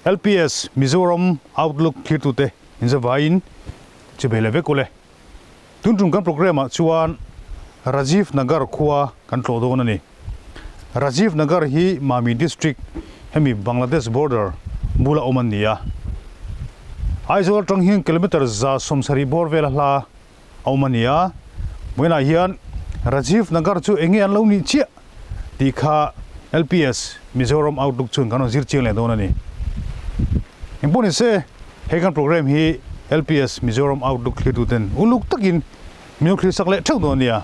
LPS Mizoram Outlook thlirtute inzavaiin chibei leh vek ule. Tun tum kan programme ah chuan Rajiv Nagar khua kan tlawh dawn a ni. Rajiv Nagar hi Mami District hemi Bangladesh border bula awm an ni a. Aizawl atang hian kilometre 170 bawr vela hla a awm a ni a. Vawiinah hian Rajiv Nagar chu enge an lo nih chiah tih kha LPS Mizoram Outlook chuan kan rawn zir chiang leh dawn a ni. Engpawh ni se, he kan programme hi LPS Mizoram Outlook thlirtuten uluk takin min lo thlirsak leh theuh dawn a nia.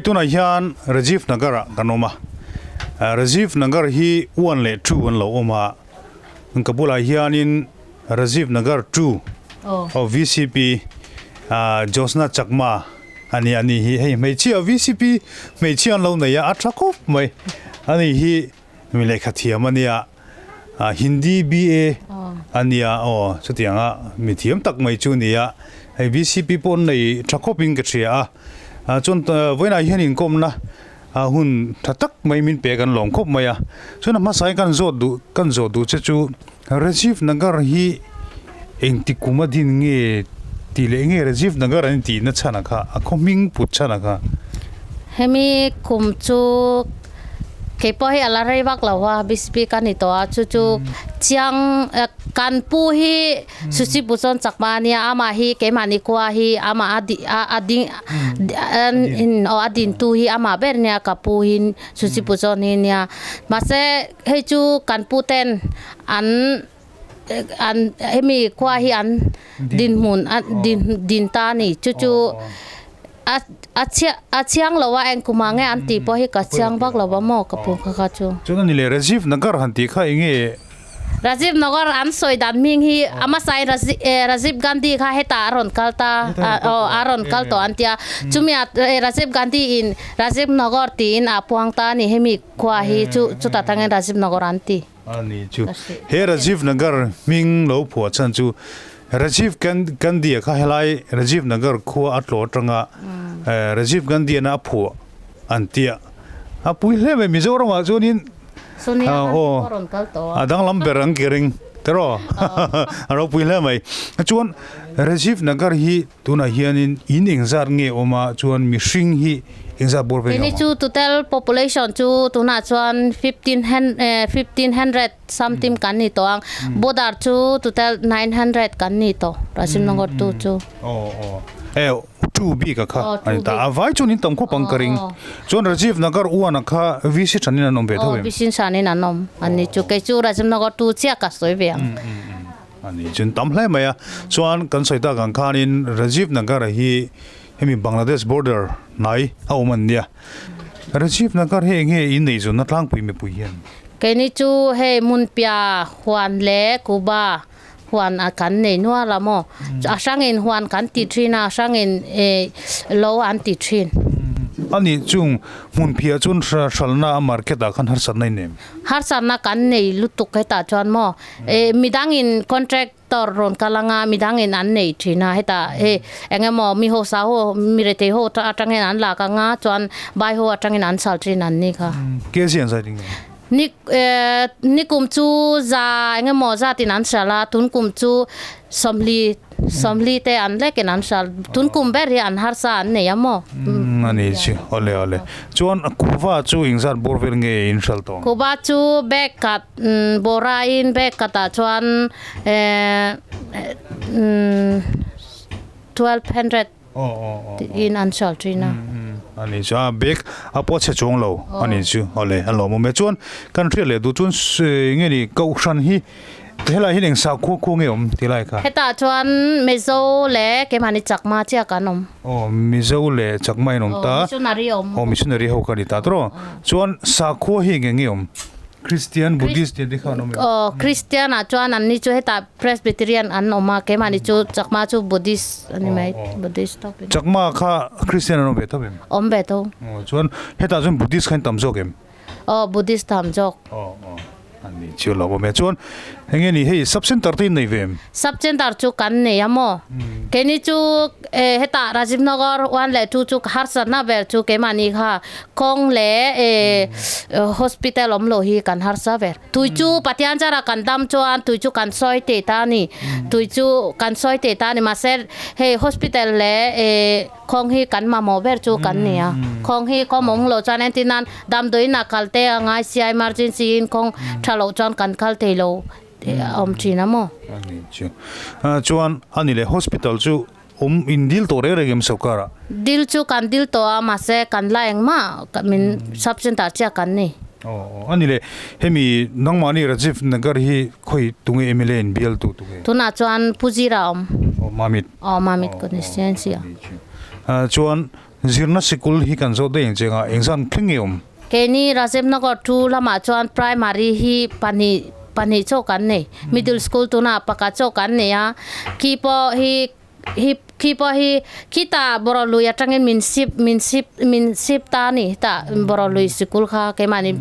Tunah hian Rajiv Nagar ah kan awm a, Rajiv Nagar hi one leh two an lo awm a, ka bulah hianin Rajiv Nagar two aw VCP Josna Chakma a ni a ni hi hei hmeichhia VCP hmeichhia an lo nei a a tha khawp mai a ni hi mi lehkha thiam a nia Hindi BA a nia aw chutianga mi thiam tak mai chu a ni a hei VCP pawh an nei tha khawpin ka hria a. Chuan vawiinah hian inkawmna hun tha tak mai min pe kan lawm khawp mai a. Chuan a hmasain kan zawt duh kan zawt duh che chu Rajiv Nagar hi engti kum a din nge tih leh nge Rajiv Nagar an intihna chhan a kha a khaw hming put chhan a kha. Hemi kum chu Kei pawh hi a la rei vak lo a, BCP ka ni tawh a, chu chu chiang kan pu hi Suchi Buchon Chakma a nia, amah hi keimahni khua hi amah a di a a ding aw a dintu hi amah ber nia ka pu hi Suchi Buchon hi nia, mahse hei chu kan pu ten an an hemi khua hi an dinhmun a din din ta a ni chu chu. A a chhia a chhiang lo a eng kum ah nge an tih pawh hi ka chiang vak lo va maw ka pu kha kha chu. Chuan a ni le Rajiv Nagar han tih kha eng nge? Rajiv Nagar an sawi dan hming hi a hmasa in Rajiv eh Rajiv Gandhi kha hetah a rawn kal ta aw a rawn kal tawh an tia chumi ah Rajiv Gandhi in Rajiv Nagar tiin a puang ta a ni hemi khua hi chu chutah tangin Rajiv Nagar an ti. A ni chu he Rajiv Nagar hming lo phuah chhan chu Rajiv Gandhi a kha helai Rajiv Nagar khua a tlawh atanga Rajiv Gandhi ana a phuah an tia a pui hle mai Mizoram ah chuanin aw a danglam ber ang ki ring tiraw a ropui hle mai chuan Rajiv Nagar hi Tunah hianin in engzat nge awm a, chuan mihring hi engzat bawr ve nge awm a? Keini chu total population chu tunah chuan 1500 something kan ni tawh ang. Border chu total 900 kan ni tawh, Rasimnagar tu chu. Aw aw e tu bik a kha a ni ta. A vai chuan in tam khawp ang ka ring. Chuan Rajiv Nagar uan a kha VC thanin an awm ve tho em? Aw VC thanin an awm an ni chu. Kei chu Rasimnagar tu chiah ka sawi ve ang. A ni chun tam hle mai a, chuan kan sawi tak ang khanin Rajiv Nagar hi hemi Bangladesh border hnai a awm an nia. Rajiv Nagar hi eng nge in nei zunna tlangpui mipui hian? Keini chu hei Hmunpia huan leh Kuba huan a kan nei nual a maw? A hrangin huan kan ti thin a, a hrangin lo an ti thin. A nih chung Hmunpia chuan hralna a market ah khan harsatna in nei em? Harsatna kan nei lutuk hetah chuan maw? Eh midangin contractor rawn kal anga midangin an nei thin a hetah hei eng emaw mi hausa ho mi rethei ho atangin an lak anga chuan vai ho atangin an sal thin an ni kha. Kg an zai ding em? Ni eh nikum chu za eng emaw zatin an sal a tun kum chu sawmhli Sawmli te an lekin an hral. Tun kum ber hi an harsa an nei a maw? Umm a ni chu. Awle awle. Chuan Kuva chu engzat bawr vel nge in hral tawh ang? Kuva chu bag khat bawra in bag khatah chuan 1200 in an hral thin a. A ni chu. A bag a pawh chhe chuang lo a ni chu. Awle a lawmawm e. Chuan kan hriat leh duh chuan enge ni Kohhran hi Helai hian eng sakhua khua nge awm ti lai kha? Hetah chuan Mizo leh keimahni Chakma chiah kan awm. Aw Mizo leh Chakma in awm ta. Aw missionary awm. Aw missionary ho ka ni ta tawh. Chuan sakhua hi eng nge awm? Christian, Buddhist tih te kha an awm em? Aw Christian ah chuan an ni chu hetah Presbyterian an awm a, keimahni chu Chakma chu Buddhist a ni mai, Buddhist tawp in. Chakma kha Christian an awm ve tho em? Awm ve tho. Aw chuan hetah chuan Buddhist kha in tam zawk em? Aw Buddhist tam zawk. Aw aw. Ani chu lo awm e. Chuan enge ni hei sub center te in nei ve em? Sub center chu kan nei a maw? Keini chu hetah Rajiv Nagar 1 leh 2 chu harsatna ber chu keimahni kha kawng leh hospital awm loh hi kan harsa ber. Tui chu Pathian zara kan dam chuan tui chu kan sawi teh ta a ni. Tui chu kan sawi teh ta a ni. Mahse hei hospital leh khawng hi kan mamawh ber chu kan ni a. Khawng hi kawm awm loh chuan entir nan damdawiin a kal te a ngai sia emergency in khawng tha loh chuan kan kal thei lo awm thin a maw. A ni chu. Chuan a ni leh hospital chu awm in dil tawh reng reng em sawrkar ah? Dil chu kan dil tawh a mahse kan la engmah min sub center chiah kan ni. Aw a ni le hemi nangmahni Rajiv Nagar hi khawi tunge mla in bial tu tunge? Tunah chuan Pu Zira awm. Aw Mamit. Aw Mamit constituency ah. Chuan zirna sikul hi kan zawh daih ang che anga engzan thleng nge awm? Keini Rajiv Nagar 2 lamah chuan primary hi pahnih pahnih chaw kan nei. Middle school tunah pakhat chaw kan nei a. Khi pawh hi hi khi pawh hi khitah Borolui atangin min sip min sip min sip ta a ni. Hetah Borolui sikul kha keimahni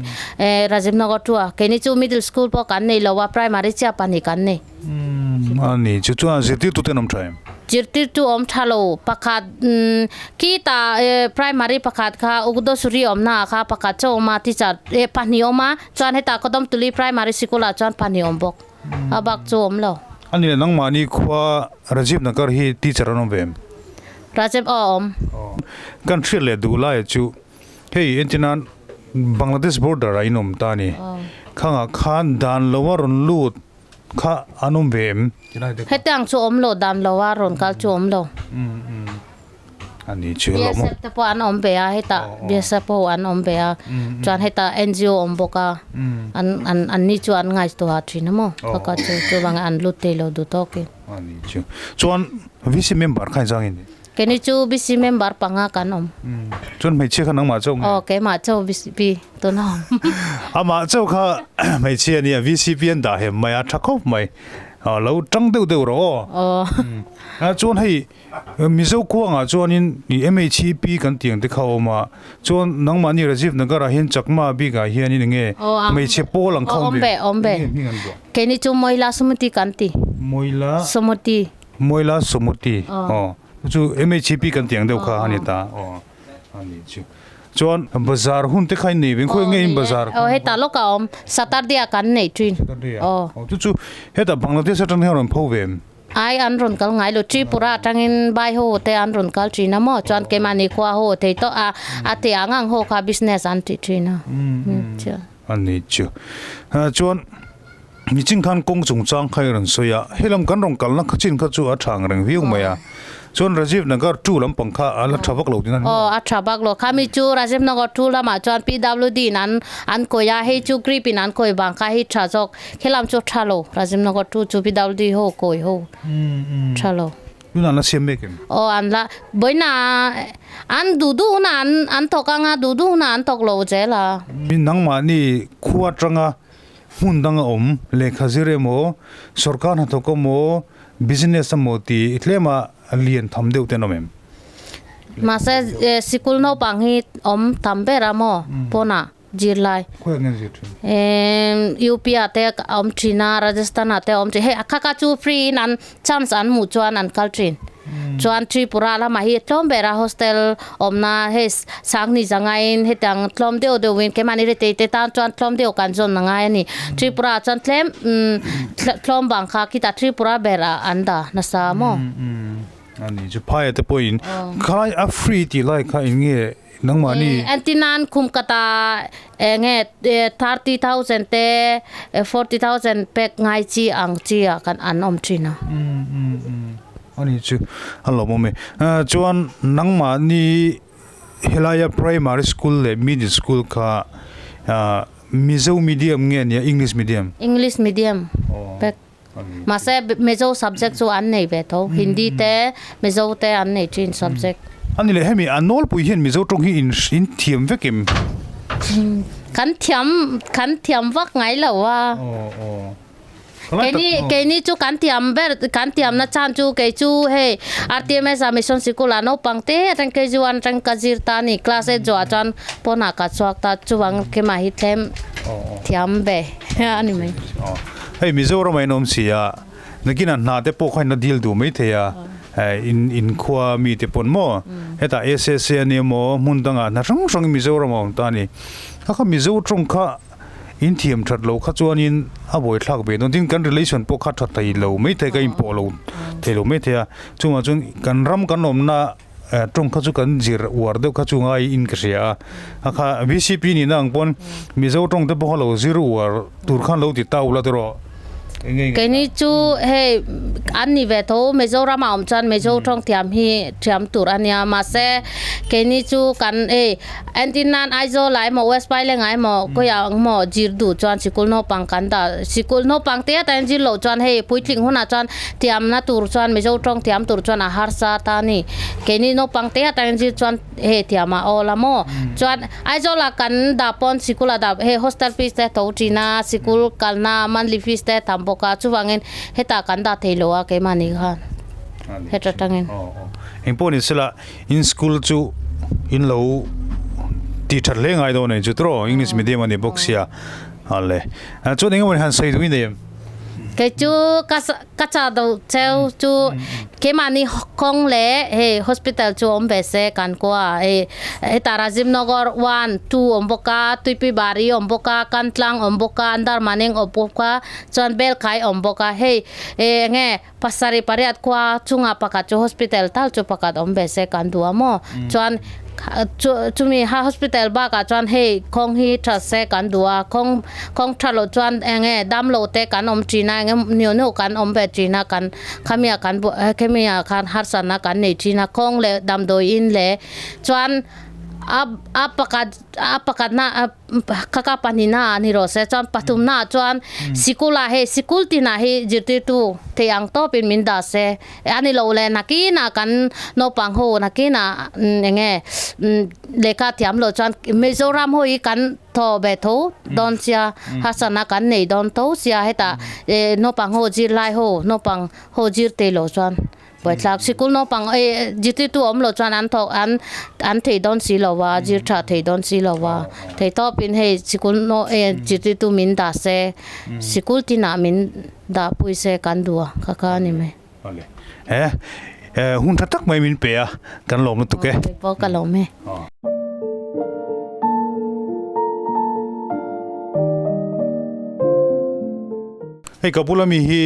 Rajiv Nagar 2 ah. Keini chu middle school pawh kan nei lo a, primary chiah pahnih kan nei. A ni chu chuan zirtirtu te an awm tha em? Zirtirtu awm tha lo pakhat khitah primary pakhat kha Ugdosuri awmna ah kha pakhat chaw awm a teacher pahnih awm a chuan hetah Kawdawmtuli primary sikul ah chuan pahnih awm bawk a bak chu awm lo. A ni le nangmahni khua Rajiv Nagar hi teacher an awm ve em? Rajiv aw awm. Kan hriat leh duh lai chu Hei entirnan Bangladesh border ah in awm ta a ni. Khangah khan dan lo a rawn lut kha an awm ve em? Hetiang chu awm lo, dan lo a rawn kal chu awm lo. A ni chu lo maw? BSF te pawh an awm ve a, hetah BSF ho an awm ve a, chuan hetah NGO awm bawk a, an an anni chu an ngaihtuah thin a maw? Kha chu chuvangin an lut thei lo duh tawkin. A ni chu. Chuan VC member kha engzang in? Keini chu BC member panga kan awm. Chuan hmeichhia kha nangmah chauh nge? Aw keimah chauh VCP tuna awm. Amah chauh kha hmeichhia nia VCP an dah hem mai a tha khawp mai. Lo tang deuh deuh rawh aw. Aw. Chuan hei Mizo kuangah chuanin MHEP kan tih ang te kha a awm a. Chuan nangmahni Rajiv Nagar ah hian Chakma bikah hianin enge hmeichhe pawl ang kha awm ve? Awm ve. Keini chu Moila Sumati kan ti. Moila Sumati. Moila Sumati aw chu MHP kan tih ang deuh kha a ni ta aw a ni chu chuan bazar hun te kha in nei ve khawi nge in bazar aw heta lawk a awm Saturday ah kan nei thin Saturday ah aw chu chu heta Bangladesh atang hian rawn pho ve em ai an rawn kal ngai lo Tripura atangin vai ho te an rawn kal thin a maw chuan keimahni khua ho thei tawh a a tih ang ang ho kha business an ti thin a a ni chu chuan Nichin khan kawng chungchang kha i rawn sawi a, helam kan rawn kalna kha chin kha chu a tha ang reng viau mai a, chuan Rajiv Nagar 2 lampang kha a la tha vak lo tin a ni. Aw a tha vak lo, khami chu Rajiv Nagar 2 lamah chuan PWD in an an kawi a, hei chu grip in an kawi vang kha hei tha zawk, helam chu tha lo, Rajiv Nagar 2 chu PWD ho kawi ho tha lo. Tunah an la siam mek em? Aw an la, vawiinah an duh duh hunah an an thawk ang a, duh duh hunah an thawk lo zel a. Nangmahni khua atanga Hmun danga awm, lehkha zir emaw, sawrkar hnathawk emaw, business emaw ti tlema lian tham deuh te an awm em? Mahse, sikul naupang hi awm tam ber a maw pawnah zirlai? Khawiah nge an zir thin? UP ah te a awm thin a, Rajasthan ah te a awm thin. Hei a kha kha chu free in an chance an hmuh chuan an kal thin. Chuan Tripura lamah hi tlawm ber a hostel awmna hei Sangni zangaiin hetiang tlawm deuh deuhin keimahni ri tei te tan chuan tlawm deuh kan zawn a ngai a ni. Tripura ah chuan tlem tlawm vang kha khitah Tripura ber ah an dah nasa maw? A ni chu phaia te pawhin khalai a free tih lai kha eng nge nangmahni? Antinan khum kata eng nge 30,000 te 40,000 pek ngai chi ang chi ah kan an awm thin a. A ni chu a lawmawm e. Chuan nangmahni Helaia primary school leh middle school kha Mizo medium nge nia English medium? English medium vek. Mahse Mizo subject chu an nei ve tho. Hindi te Mizo te an nei thin subject. A ni leh hemi a nawlpui hian Mizo tawng hi in thiam vek em? Kan thiam kan thiam vak ngai lo a. Keini keini chu kan thiam ber kan thiamna chhan chu kei chu hei RTMS ah mission sikul ah naupang te atang KG one atang ka zir ta a ni class eight zawhah chuan pawnah ka chhuak ta chuvang keimah hi tlem thiam ve. a ni mai. Hei Mizoram ah in awm si a, nakinah hna te pawh kha in la dil duh mai thei a, in in khua mi te pawn maw hetah SSA a nia maw hmun dangah hna hrang hrang Mizoram ah awm ta a ni. Kha kha Mizo tawng kha in thiam that lo kha chuanin a buaithlak ve dawn tin kan relation pawh kha tha thei lo mai thei ka inpawh lo thei lo mai thei a, chungah chuan kan ram kan awmna tawng kha chu kan zir uar deuh kha chu ngai in ka hria a, a kha VCP nihna ang pawn Mizo tawng te pawh kha lo zir uar tur khan lo ti ta ula tiraw. Keini chu hei an ni ve tho Mizoram a awm chuan Mizo tawng thiam hi thiam tur a nia mahse keini chu kan hei entir nan Aizawl ah emaw West Phaileng ah emaw khawiah emaw zir duh chuan sikul naupang kan dah sikul naupang te atan zir loh chuan hei puitling hunah chuan thiamna tur chuan Mizo tawng thiam tur chuan a harsa ta a ni keini naupang te atan zir chuan hei thiam a awl a maw chuan Aizawl ah kan dah pawn sikul ah dah hei hostel fees te tho thin a sikul kalna monthly fees te tam bawk a chuvangin hetah kan dah thei lo a keimahni khan heta tangin. Engpawh ni sela in school chu in lo tih that hle ngai dawn a ni chu tiraw English medium a ni bawk sia a le chuan engemaw ni han sawi duh i nei em? Kei chu ka Ka chah deuh cheu chu keimahni kawng leh hei hospital chu awm ve se kan kua hei hetah Rajivnagar one two awm bawk a Tuipui Bari awm bawk a Kantlang awm bawk a Andarmaning awm bawk a chuan Belkhai awm bawk a hei eng nge pasarih pariat khua chungah pakhat chu hospital tal chu pakhat awm ve se kan duh a maw chuan chumi ha hospital bakah chuan hei kawng hi tha se kan duh a kawng kawng tha loh chuan eng nge dam loh te kan awm thin a eng nge neuh neuh kan awm ve thin a kan khami ah kan khami ah khan harsatna kan nei thin a kawng leh damdawi in leh chuan a a pakhat a pakhat na Ka ka pahnihna ah ni rawh se chuan pathumna ah chuan sikul ah hei sikul tinah hi zirtirtu thei ang tawpin min dah se a ni lo le nakinah kan naupang ho nakinah eng nge lehkha thiam loh chuan Mizoram ho hi kan thaw ve tho dawn sia harsatna kan nei dawn tho sia hetah naupang ho zirlai ho naupang ho zir thei loh chuan. Buaithlak sikul naupang ei zirtirtu awm loh chuan an thawk an an thei dawn si lo va zir tha thei dawn si lo va thei tawpin hei sikul naw e zirtirtu min dah se sikul tinah min dah pui se kan duh a kha kha a ni mai. Awle he hun tha tak mai min pe a kan lawm lutuk e. Kei pawh ka lawm e. Hei ka bula mi hi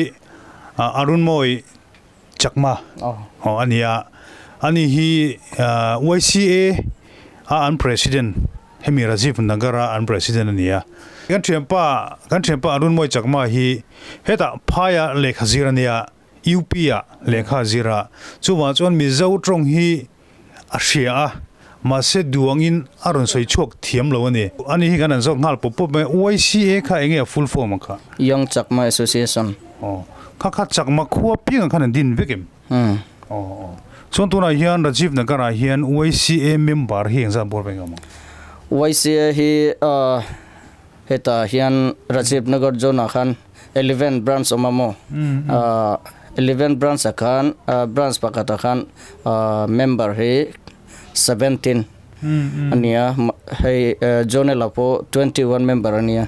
Arunmawi Chakma aw a ni a, ani hi YCA a an president hemi Rajiv Nagar a an president a ni a. Kan thianpa kan thianpa Arunmoy Chakma hi hetah phaia lehkha zir a nia, UP ah lehkha a zir a, chuvang chuan Mizo tawng hi a hria a, mahse duangin a rawn sawi chhuak thiam lo a ni. Ani hi kan han zawk nghal pawp pawp mai, YCA kha enge a full form ang kha? Young Chakma Association. Aw, kha kha Chakma khua piang ang khan an din vek em? Umm. Aw, aw. Chuan tunah hian Rajiv Nagar ah hian YCA member hi engzat bawr vek ang? YCA hi hetah hian Rajiv Nagar zone ah khan 11 branch awm a maw? 11 branch ah khan branch pakhat ah khan member hi 17 a nia hei zonal ah pawh 21 member a nia.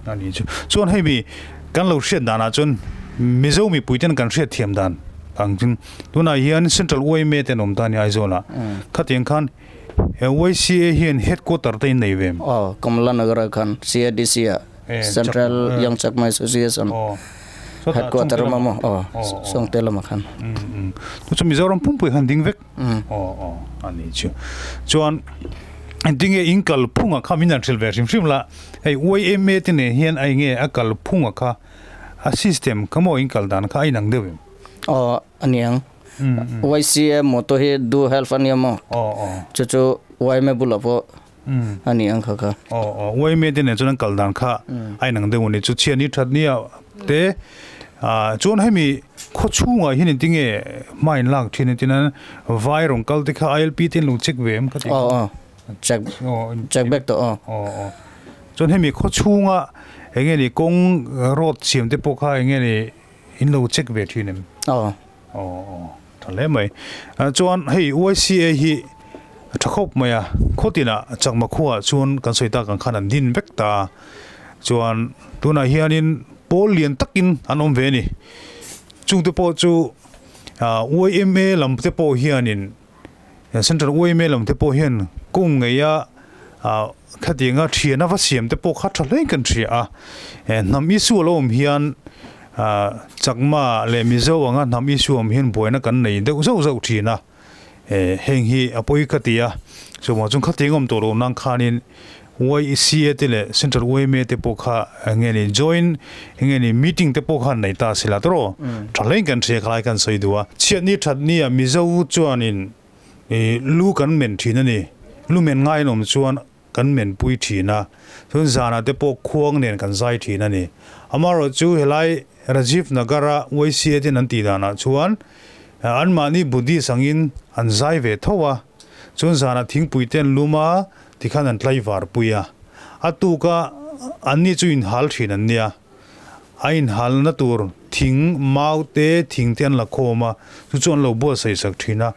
A ni chu. Chuan hei mi kan lo hriat dan ah chuan Mizo mipui ten kan hriat thiam dan ang chu tunah hian Central yma te an awm ta a ni Aizawl ah khatiang khan He YCA hian headquarter te in nei ve em? Aw, Kamla Nagar ah khan CADC ah Central Young Chakma Association headquarter awm a maw? Aw, Sawngte lamah khan. Chu chu Mizoram pumpui khan ding vek? Aw, aw, a ni chu. Chuan engtin nge in kal phunga kha min han hrilh ve hrim hrim la, hei YMA te nen hian a enge a kal phunga kha a system kha maw in kal dan kha a inang deuh em? Aw, a niang. YCA motto hi do help a nia maw? Chu chu YMA bulah pawh a ni ang kha kha. YMA te nen chuan an kal dan kha a inang deuh a ni. Chu chhiat ni that nia te chuan hemi khaw chhungah hian engtinge hma in lak thin entin a vai rawn kal te kha ILP te an lo check ve em kha ti? Aw check check vek tawh aw. Chuan hemi khaw chhunga enge ni kawng road siam te pawh kha enge ni in lo check ve thin em? Aw. Aw aw tha hle mai. Chuan hei YCA hi tha khawp mai a, khawtinah Chakma khuaah chuan kan sawi tak ang khan an din vek ta. Chuan tunah hianin pawl lian takin an awm ve a ni. Chungte pawh chu yma lam te pawh hianin Central yma lam te pawh hian kung ngeia khatianga thiana va siam te pawh kha tha hlein kan hria a. Hnam issue a lo awm hian Chakma leh Mizo anga hnam issue awm hian buaina kan nei deuh zauh zauh thin a. Heng hi a pawi ka ti a, chuvang chuan khatiang awm tawh loh nan khanin YCA te leh Central yma te pawh kha eng nge ni joint eng nge ni meeting te pawh khan nei ta sila tawh tha hlein kan hria khalai kan sawi duh a. Chhiatni thatni ah Mizo chuanin lu kan men thin a ni, lu men ngai an awm chuan kan menpui thin a, chuan zanah te pawh khuang nen kan zai thin a ni. Amaherawhchu helai Rajiv Nagar-a YCA ten an tih danah chuan anmahni Buddhist angin an zai ve tho a, chuan zanah thingpui te an lum a, tikhan an tlaivar pui a. A tuka anni chu inhal thin an nia, a inhalna tur thing, mau te, thing te an la khawm a, chu chu an lo buatsaih sak thin a.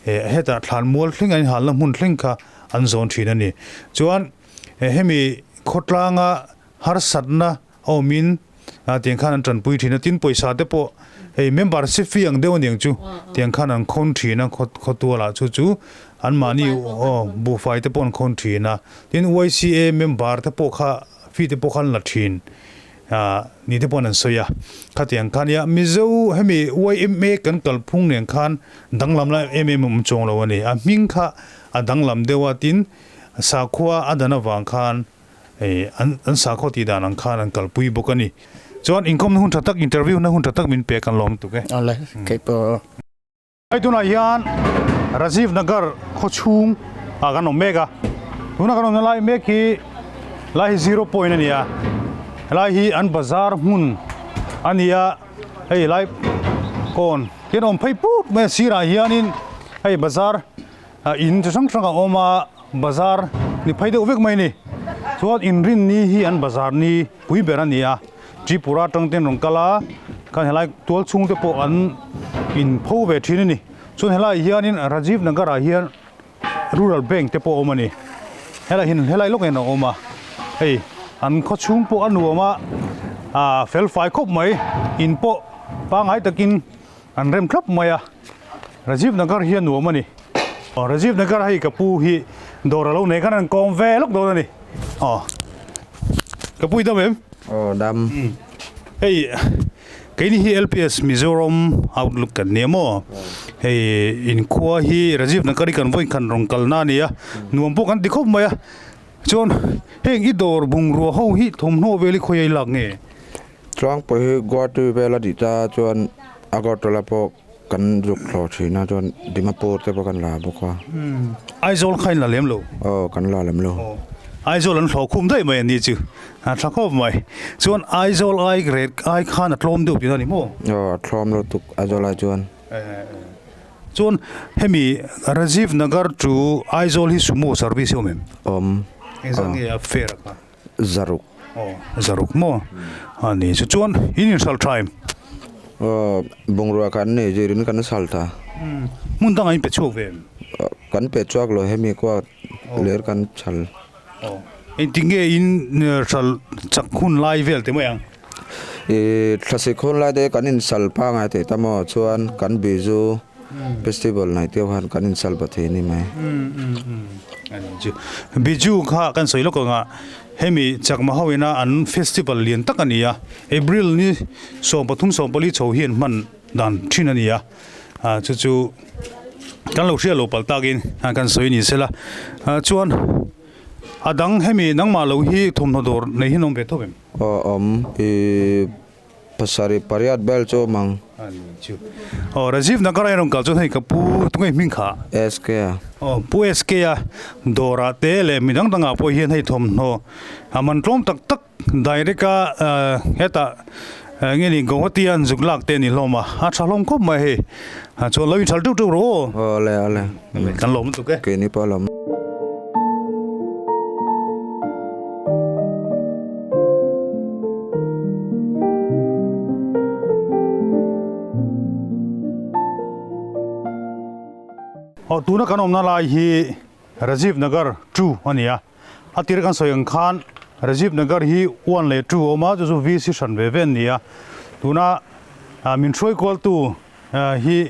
Hetah thlan mual thleng an inhalna hmun thleng kha an zawn thin a ni. Chuan hemi khawtlanga harsatna a awmin tiang khan an tanpui thin a, tin pawisa te pawh hei membership fee ang deuh aniang chu tiang khan an khawn thin a khawtualah chu chu anmahni buhfai te pawh an khawn thin a, tin YCA member te pawh kha fee te pawh kha an la thin. Ni te pawhin an sawi a, khatiang khan nia Mizo hemi yma kan kalphung nen khan danglam lai em em awm chuang lo a ni. A hming kha a danglam deuh a, tin sakhua a dan avang khan an sakhua tih dan ang khan an kalpui bawk a ni. Chuan inkhawmna hun tha tak, interview na hun tha tak min pek an lawm tuk e. Awle, keipawh. Hei tunah hian Rajiv Nagar khaw chhung ah kan awm mek a, tuna kan awmna lai mek hi lai hi zero point a ni a, helai hi an bazar hmun a ni a, hei lai kawn hian awm phei puk mai a sirah hianin hei bazar in chi hrang hrang a awm a, bazar ni phei deuh vek mai a ni, chuan inrinni hi an bazar ni pui ber a ni a. Tripura atang ten rawn kal a, khan helai tual chhung te pawh an in pho ve thin a ni. Chuan helai hianin Rajiv Nagar ah hian Rural Bank te pawh a awm a ni. Helai hian helai lawk hian a awm a, hei an khaw chhung pawh a nuam a, ah fel fai khawp mai, in pawh pangngai takin an rem thlap mai a, Rajiv Nagar hi a nuam a ni. Rajiv Nagar hei ka pu hi dawr a lo nei khan an kawm ve lawk dawn a ni. Aw ka pu i dam em? Aw dam. Hei keini hi LPS Mizoram Outlook kan nia maw? Hei inkhua hi Rajiv Nagar hi kan vawi khan rawn kalna a ni a, nuam pawh kan ti khawp mai a. Chuan heng i dawr bungrua ho hi thawmhnaw vel hi khawi a i lak nge? Tlangpui hi Guwahati vel a dih ta chuan Agartala pawh kan zuk thlawh thin a chuan Dimapur te pawh kan la bawk a. Aizawl kha in la lem lo? Aw kan la lem lo. Aizawl an hlawh khum daih mai a ni chu, a tha khawp mai. Chuan Aizawl ai rate ai khan a tlawm deuh tihna a ni maw? Aw a tlawm lutuk Aizawl ai chuan. Chuan hemi Rajiv Nagar to Aizawl hi sumo service hi awm em? Awm. Engzah nge a fare a kha? Zaruk. Aw, zaruk maw? A ni chu chuan in inhral tha em? Aw, bungrua kan nei zirin kan sal tha. Hmun dangah in pe chhuak ve em? Kan pe chhuak lo hemi kua ler kan chhal. Aw, engtik nge in hral chak hun lai vel te mai ang? I thlasik hun lai te kan insal pangai thei ta maw chuan kan Bizu festival hnaih te khan kan insal ba thei a ni mai. Biju kha kan sawi lawk anga hemi Chakma ho ina an festival lian tak a ni a, April ni 13 14 chho hian hman dan thin a ni a, chu chu kan lo hriat lo palh takin kan sawi ni sela chuan a dang hemi nangmah lo hi thawmhnaw dawr nei hi an awm ve tho em? Aw awm i pasarih pariat bel chu awm ang. Aw Rajiv Nagar a rawn kal chuan hei ka pu tunge hming kha? SK a. Aw pu SK a dawrah te leh midang dangah pawh hian hei thawmhnaw a man tlawm tak tak direct a hetah nge ni Guwahati a an zuk lak te a ni hlawm a, a tha hlawm khawp mai hei. Chuan lo inthal teuh teuh rawh aw. Aw le a le. Kan lawm lutuk e. Keini pawh a lawm. Aw tuna kan awmna lai hi Rajiv Nagar 2 a ni a, a tir kan sawi ang khan Rajiv Nagar hi one leh two a awm a, chu chu VC hran ve ve an ni a. Tuna min hruai kualtu hi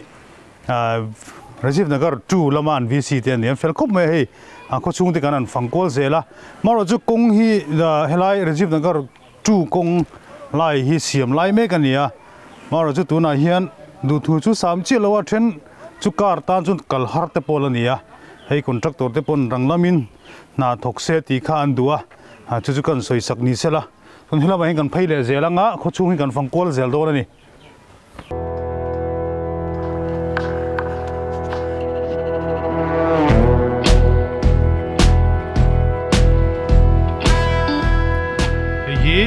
Rajiv Nagar two lama an VC te an ni. An fel khawp mai a hei, a khawchhung te kan han fang kual zel a. Amaherawhchu chu kawng hi helai Rajiv Nagar two kawng lai hi siam lai mek a ni a. Amaherawhchu chu tunah hian duhthu chu sam chiah lo a, then chu car tan chuan kal har te pawh la ni a. Hei contractor te pawn rang lamin hna thawk se tih kha an duh a, chu chu kan sawi sak ni se la. Chuan helamah hian kan phei leh zel anga khawchhung hi kan fang kual zel dawn a ni. Hei hi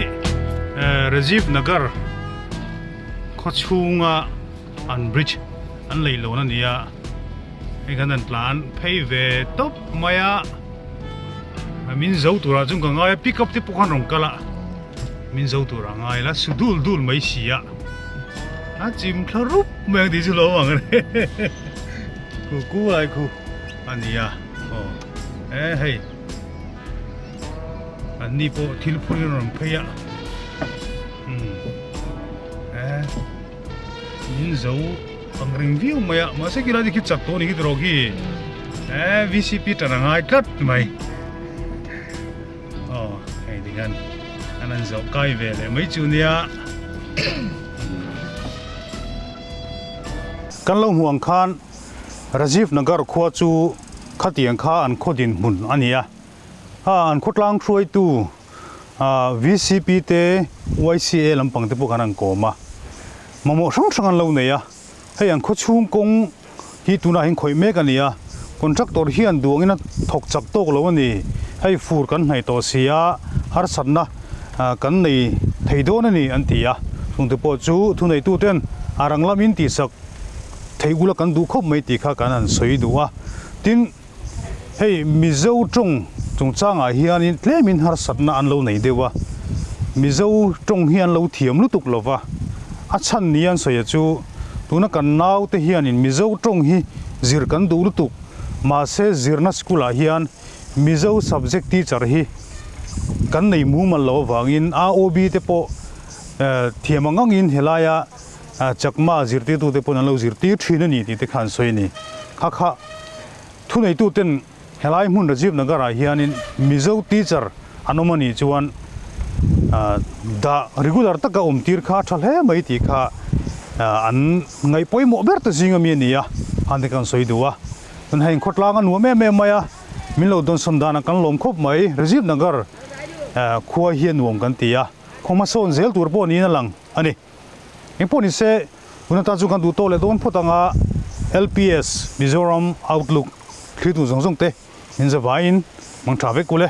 Rajiv Nagar khawchhunga an bridge an lei lohna a ni a. Hei khan an tlan phei ve tawp mai a, min zo turah chuan ka ngai a, pickup te pawh khan rawn kal a, min zo turah ngai la su dul dul mai si a, a chim thla rup mai ang tih chu lo awm ang a khu ku lai khu a ni a, aw e hei an ni pawh thil phur in rawn phei a, umm e. Min zo ang ring viau mai a, mahse khilai te khi chak tawh a ni khi tawrh khi eh VCP tan a ngai tlat mai aw hei ti khan an han zawh kai ve leh mai chu nia. Kan lo hmuh ang khan Rajiv Nagar khua chu khatiang kha an khaw dinhmun a ni a, ha an khawtlang hruaitu VCP te YCA lampang te pawh khan an kawm a, mamawh hrang hrang an lo nei a, hei an khawchhung kawng hi tunah hian khawih mek a ni a, contractor hian duangin a thawk chak tawk lo a ni, hei fur kan hnaih tawh si a, harsatna kan nei thei dawn a ni an ti a, chungte pawh chu thuneitu ten a rang lamin tihsak thei ula kan duh khawp mai tih kha kan han sawi duh a, tin. Hei Mizo tawng chungchangah hianin tlemin harsatna an lo nei deuh a, Mizo tawng hi an lo thiam lutuk lo va, a chhan ni an sawi a chu tuna kan naute hianin Mizo tawng hi zir kan duh lutuk, mahse zirna school ah hian Mizo subject teacher hi kan nei mumal lo avangin AOB te pawh thiam ang angin helaia Chakma zirtirtute pawn an lo zirtir thin a ni tih te kha an sawi a ni. Kha kha thuneituten helai hmun Rajiv Nagar-ah hianin Mizo teacher an awm a nih chuan dah regular taka awm tir kha a tha hle mai tih kha an ngaih pawimawh ber ta zing ami a ni a, han ti kan sawi duh a. Chuan hei khawtlang a nuam em em mai a, min lo dawnsawn danah kan lawm khawp mai. Rajiv Nagar khua hi a nuam kan ti a, khaw hmasawn zel tur pawh niin a lang a ni. Engpawh ni se, tun atan chu kan duh tawh leh dawn phawt ang a, LPS Mizoram Outlook thlir tur zawng zawng te min zavaiin mang tha vek u le.